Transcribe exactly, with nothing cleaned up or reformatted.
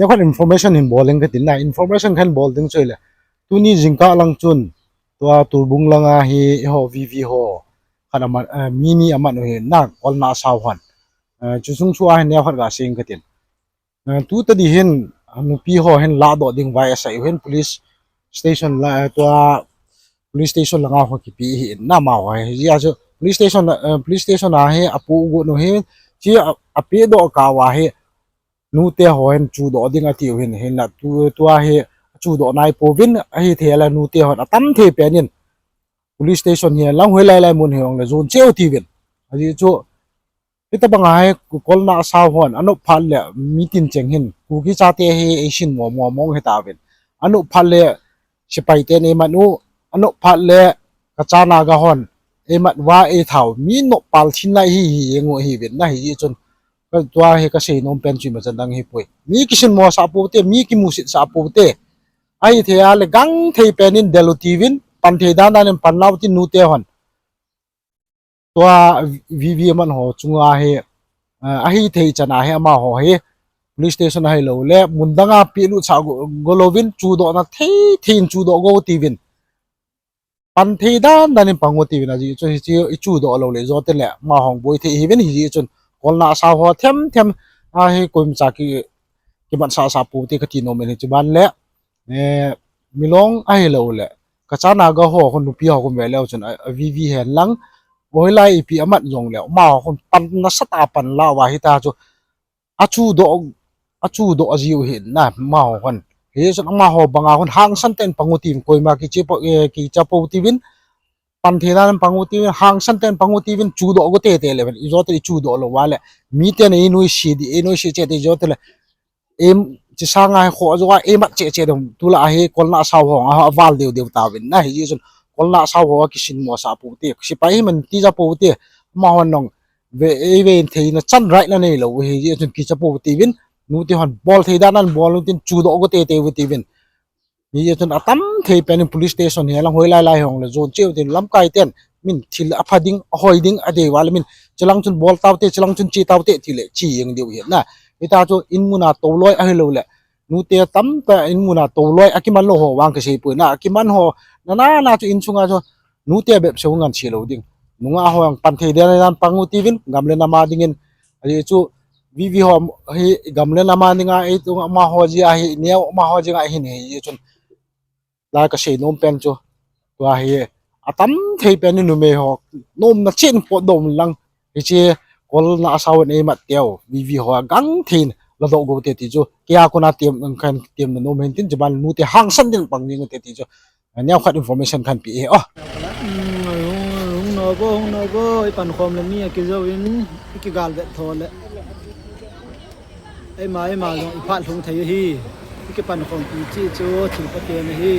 Neokhat information hin bol ding katin na, information kahin bol ding chu ahile, tuni jingkah lang chun, tua Turbung langa hi eiho V V ho khat amat, eh, mi ni amat u ahi na, kolna asao hon. Eh, chu sung chu ahin neokhat gasei ing katin. Eh, tu tadi hin, ah, nupi ho hin ladoh ding vai asei u hin police station la, eh, tua police station langa ho kipe ahi na amaho hi. Hijeh a chu police station, eh, police station a hi apohgot u hi, chu a, apedoh kah uva hi, nute ho hin chudoh ding atiu hin, hinla tu, tua hi chudoh naipouvin, ahithei le nute hon atam thei pen in police station hi lang hoilai lai mun hijongle jon cheh u tiuvin. Ajeh chu, hitabang a hi kolna asao hon anop phat le mi tin cheng hin Kuki chate hi eisin mo mo mong hitauvin. Anop phat le sepai ten eimat u, anop phat le Kacha Naga hon eimat uva eithao, mi nop pal thin lai hi hi jeng u ahiuvin na, hijeh chun, ka, tua hi kasei nom pen chu imacha dang hipoi. Mi kisin mosah pou te, mi kimusit sah pou te. Ahithei a le gangthei pen in del u tiuvin, pan thei dan dan in pan lau tin nute hon. Tua V V man ho chunga hi, ah, ahithei chan a hi amaho hi police station ahilou le mun dang a pelut sah go, go louvin, chudohna thei thei in chudoh go tiuvin. Pan thei dan dan in pang u tiuvin, ajeh chu hiche i chudoh lou le jote le amaho boi thei ahiuvin, hijeh chun kolna asao ho them them a hi koima cha ki, kimat sah sah pou te kati nom in, hiche ban le, eh, Milong ahilou le Kacha Naga ho khun, nupi ho khun ve leu chun a, a V V hen lang, hoilai ipi amat jongle amaho khun pan nasatah a pan la uva hita chu, achudoh, achudoh jiu ahi na amaho khun. Hijeh chun amaho banga khun hangsan tah in pang u tiuvin, koima kiche pou, eh, kicha pou tiuvin, pan thei dan in pang u tiuvin, hangsan tah in pang u tiuvin, chudoh go tei tei le ven. Ijote ichudoh lou uva le, miten einoise di, einoise cheh te ijote le, em, hiche sanga hi kho ajoh a eimat cheh cheh ding, tulai a hi kolna asao ho a, aval deu deu tauvin na, hijeh chun kolna asao ho a kisin mosah pou te, sepai hi man tija pou te, amahon jong ve, eive in theina chan right na neilou u hijeh chun kicha pou tiuvin, nute hon bol thei dan in bol u tin, chudoh go tei tei u tiuvin. Hijeh chun atam thei pen in police station hi lang hoilai lai hijongle jon cheh u tin, lamkai ten min thil apha ding, ahoi ding adei uva le min, chulang chun bol taute, chulang chun che taute tile che jeng diu ahi na. Hita chu in mun a touloi ahilou le, nute tamtah in mun a touloi, akiman lou ho vang kasei poi na, akiman ho nana na chu in sunga chu nute bep seh ngan se lou ding. Nungah ho jong pan thei dan dan pang u tiuvin, gam le nam a dingin. Ajeh chu V V ho hi gam le nam a dinga, eitung amaho jeh a hi, neo amaho jeh a hin hi, hijeh chun lai kasei nom pen chu, tua hi atam thei pen in numei ho nomna chen potdoh un lang, hiche kolna asao in eimat teu V V ho a gangthei in ladoh go te ti chu, kei a kona tem, kahin tem nom hin tin, chuban nute hangsan tah in pang jing u te ti chu, neokhat information kahin pe ahi o. Hmm, hung, hung nao vo, hung nao vo, i pankhom le mi akijou in, i kigal vet tho le. Eima, eima jong i phat lhung thei ahi. I kipankhompi cheh chu thil Pathen ahi.